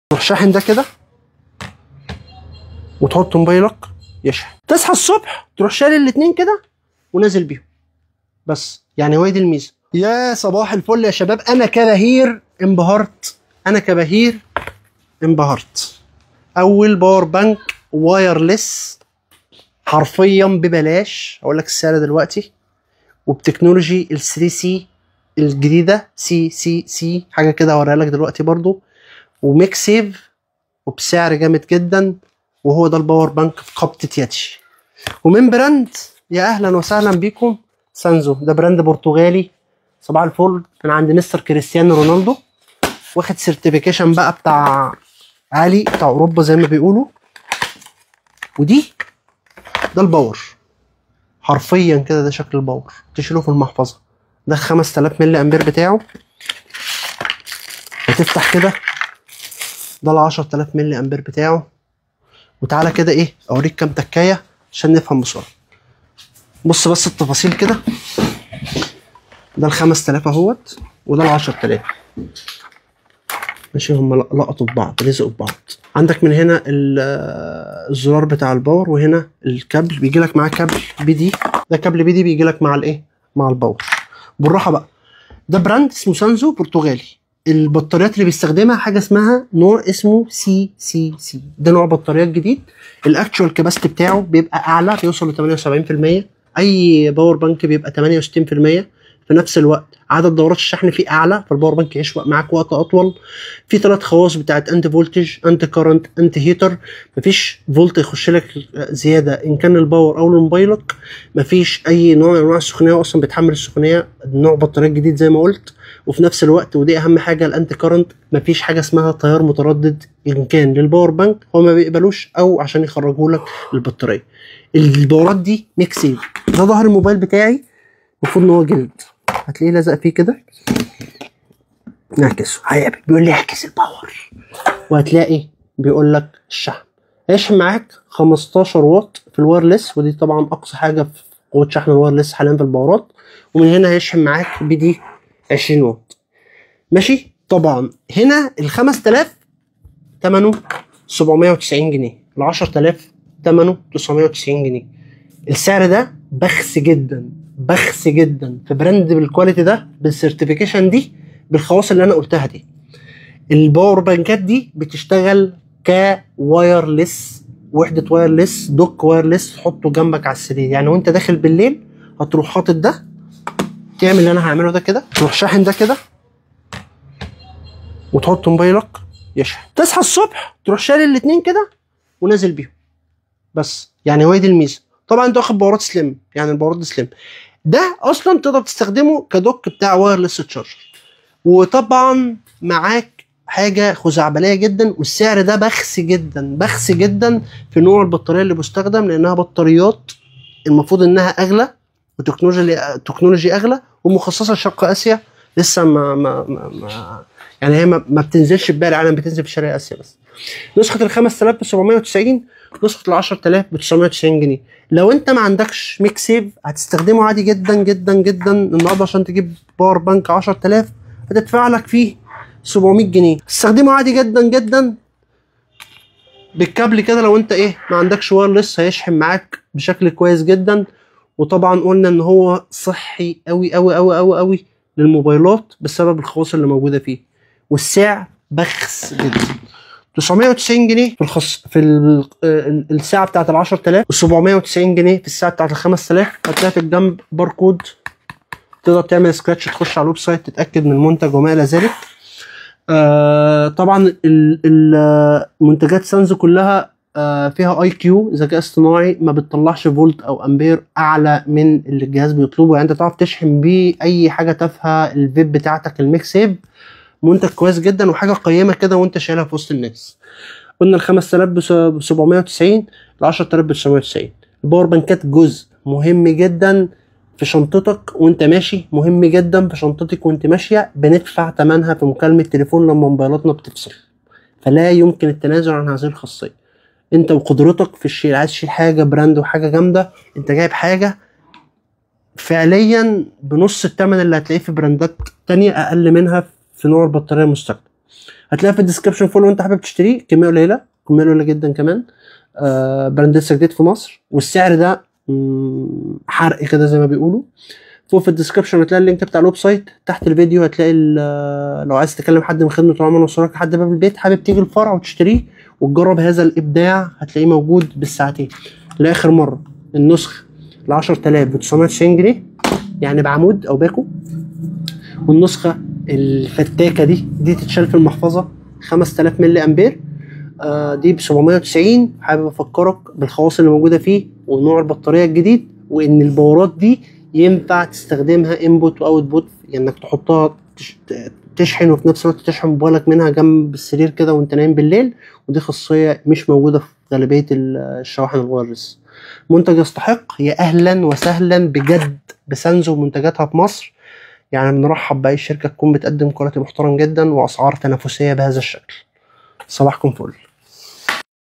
تروح شاحن ده كده وتحط موبايلك يشحن. تصحى الصبح تروح شاري الاتنين كده ونازل بيهم. بس يعني هو دي الميزة. يا صباح الفل يا شباب، انا كبهير انبهرت، انا كبهير انبهرت. اول power bank wireless حرفيا ببلاش، اقول لك السعر دلوقتي، وب technology ال 3 C الجديدة، C C C حاجة كده هوريها لك دلوقتي برضو، و MagSafe، وبسعر جامد جدا. وهو ده ال power bank في قبضه يدي. ومن brand، يا اهلا وسهلا بيكم، سانزو. ده brand برتغالي. صباح الفل، من عند مستر كريستيانو رونالدو، واخد certification بقى بتاع عالي بتاع اوروبا زي ما بيقولوا. ودي ده ال power حرفيا كده، ده شكل ال power، تشيله في المحفظة. ده 5000 ملي امبير بتاعه، وتفتح كده ده ال 10000 ملي امبير بتاعه. وتعالى كده ايه اوريك كام تكايه عشان نفهم بسرعة. بص بس التفاصيل كده، ده ال 5000 اهوت، وده ال 10000 ماشي. هم لقطوا في بعض، لزقوا في بعض. عندك من هنا الزرار بتاع ال power، وهنا الكابل بيجي لك معاه كابل PD، ده كابل PD بيجي لك مع الايه، مع ال power. بالراحة بقى، ده brand اسمه سانزو برتغالي. البطاريات اللي بيستخدمها حاجة اسمها نوع اسمه CCC، ده نوع بطاريات جديد. ال actual capacity بتاعه بيبقى اعلى، بيوصل ل 78%. اي power bank بيبقى 68%. في نفس الوقت عدد دورات الشحن فيه اعلى، فال power bank يعيش معاك وقت اطول. في 3 خواص بتاعت anti voltage، anti current، anti heater. مفيش فولت يخش لك زيادة ان كان ال power او لموبايلك. مفيش اي نوع من انواع السخونيه، اصلا بيتحمل السخونيه، نوع بطاريات جديد زي ما قلت. وفي نفس الوقت ودي اهم حاجة، ال anti current، مفيش حاجة اسمها تيار متردد ان كان لل power bank هو ما بيقبلوش، او عشان يخرجوا لك البطارية. الباورات دي MagSafe. ده ظهر الموبايل بتاعي، المفروض ان هو جلد، هتلاقيه لزق فيه كده. نعكسه، بيقول لي اعكس ال power، وهتلاقي بيقول لك الشحن هيشحن معاك 15 واط في ال wireless، ودي طبعا اقصى حاجة في قوة شحن ال wireless حاليا في الباورات. ومن هنا هيشحن معاك PD 20 واط ماشي. طبعا هنا ال 5000 ثمنه 790 جنيه، ال 10000 ثمنه 990 جنيه. السعر ده بخس جدا، بخس جدا في brand بال quality ده، بال certification دي، بالخواص اللي انا قلتها دي. ال power بانكات دي بتشتغل ك wireless، وحده wireless، dock wireless، تحطه جنبك على السرير. يعني وانت داخل بالليل هتروح حاطط ده، تعمل اللي انا هعمله ده كده، تروح شاحن ده كده وتحط موبايلك يشحن. تصحى الصبح تروح شاري الاتنين كده ونازل بيهم. بس يعني هو دي الميزة. طبعا انت واخد باورات slim، يعني الباورات دي slim، ده اصلا تقدر تستخدمه ك dock بتاع wireless charger. وطبعا معاك حاجة خزعبليه جدا، والسعر ده بخس جدا، بخس جدا في نوع البطارية اللي بيستخدم، لانها بطاريات المفروض انها اغلى، و technology اغلى، ومخصصه لشرق اسيا. لسه ما ما ما, ما يعني هي ما بتنزلش في باقي العالم، بتنزل في شرق اسيا بس. نسخه ال 5000 ب 790، نسخه ال 10000 ب 990 جنيه. لو انت ما عندكش MagSafe هتستخدمه عادي جدا جدا جدا. النهارده عشان تجيب power bank 10000 هتدفع لك فيه 700 جنيه. استخدمه عادي جدا جدا بالكابل كده. لو انت ايه ما عندكش wireless هيشحن معاك بشكل كويس جدا. وطبعا قلنا ان هو صحي قوي قوي قوي قوي قوي للموبايلات بسبب الخواص اللي موجودة فيه. والسعر بخس جدا، 990 جنيه في الخص في الساعة بتاعت ال 10000، و790 جنيه في الساعة بتاعت ال 5000. هتلاقي في الجنب باركود تقدر تعمل scratch، تخش على ال website تتاكد من المنتج وما الى ذلك. طبعا منتجات سانزو كلها فيها IQ، ذكاء اصطناعي، ما بتطلعش فولت او امبير اعلى من اللي الجهاز بيطلبه. يعني انت تعرف تشحن بيه اي حاجة تافهة، الفيب بتاعتك، ال MagSafe. منتج كويس جدا وحاجه قيمة كده وانت شايلها في وسط الناس. قلنا ال 5000 ب 790، ال 10000 ب 990. ال power بانكات جزء مهم جدا في شنطتك وانت ماشي، مهم جدا في شنطتك وانت ماشية. بندفع ثمنها في مكالمة تليفون لما موبايلاتنا بتفصل، فلا يمكن التنازل عن هذه الخاصية. انت وقدرتك في الشيل، عايز تشيل حاجة brand وحاجه جامدة، انت جايب حاجة فعليا بنص الثمن اللي هتلاقيه في براندات تانية اقل منها في نوع البطارية المستخدم. هتلاقيها في ال description فوق لو انت حابب تشتريه. كمية قليله، كمية قليله جدا كمان. brand لسه جديد في مصر، والسعر ده حرق كده زي ما بيقولوا. فوق في ال description هتلاقي ال link بتاع ال website، تحت الفيديو هتلاقي لو عايز تكلم حد من خدمة العملاء يوصلك لحد باب البيت، حابب تيجي الفرع وتشتريه وتجرب هذا الابداع هتلاقيه موجود بالساعتين. لاخر مرة النسخة ال 10000 ب 990 جنيه، يعني بعمود او باكو، والنسخة الفتاكة دي تتشال في المحفظة 5000 ملي امبير، دي ب 790. حابب افكرك بالخواص اللي موجودة فيه ونوع البطارية الجديد، وان الباورات دي ينفع تستخدمها input و output، يعني انك تحطها تشحن وفي نفس الوقت تشحن موبايلك منها جنب السرير كده وانت نايم بالليل، ودي خاصية مش موجودة في غالبية الشواحن ال wireless. منتج يستحق، يا اهلا وسهلا بجد بسانزو ومنتجاتها في مصر. يعني بنرحب باي شركة تكون بتقدم quality محترم جدا واسعار تنافسية بهذا الشكل. صباحكم فل.